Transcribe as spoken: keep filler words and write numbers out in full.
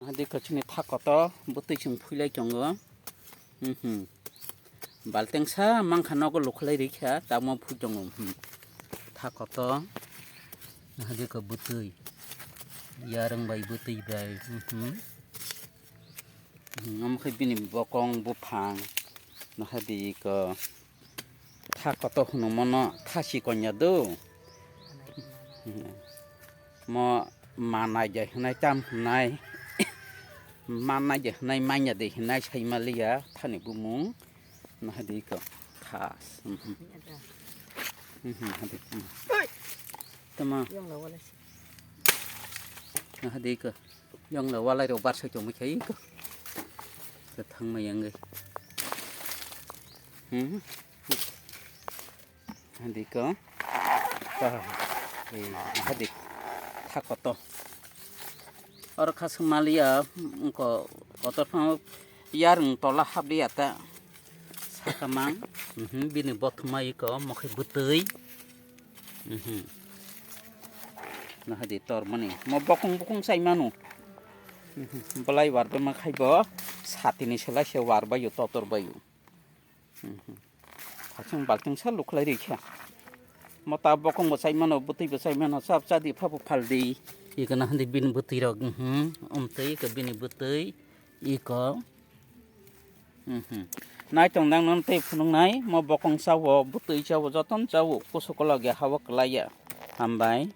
Hadi ko chini tha koto bwtwi chwng phuilai tongo. Mhm. Balteng sa mankha nogo lukhlai rikha, tamo phui tongo. Mhm. Tha koto. Hadi ko bwtwi. Yarwng bai bwtwi bai. Mhm. Mhm. Omo khe bini bokong buphang. Hadi ko. Tha koto hwnwi mano tha sikon ya do. Mo manai de hwnai tam hwnai. Manai de hwnai manya de hwnai sai maliya thani bumung. Nahadi ko tha. Mhm. Mhm, hadi. Mhm. Tama. Nahadi ko. Yang la walai rok bar sai tongmai khai ko. Ko thangmai yang ge. Hmm. Hadi ko. Ta. Eh, hadi. Tha koto. Oro khaswk maliya, ko kotor phano yarwng tola hapdi ata. Sakamang. Mhm, bini bothumai ko mokhe bwtwi. Mhm. Nahadi tormani. Mo bokong bokong sai manu. Mhm. Belai warbai ma khai bo. Satini selai se warbai yo, totor bai yo. Mhm. Khaswng balting sa lukhlai rikha. Mo ta bokong bo sai mano, bwtwi bo sai mano, sab chadi phabu phaldi. Iko nahadi bini bwtwi rok. Mhm. Umtwi iko bini bwtwi. Iko. Mhm. Naitong nang non tei phunuknai, mo bokong chawo, bwtwi chawo, joton chawo, kusu kolok ya hawo kwlaiya. Hambai.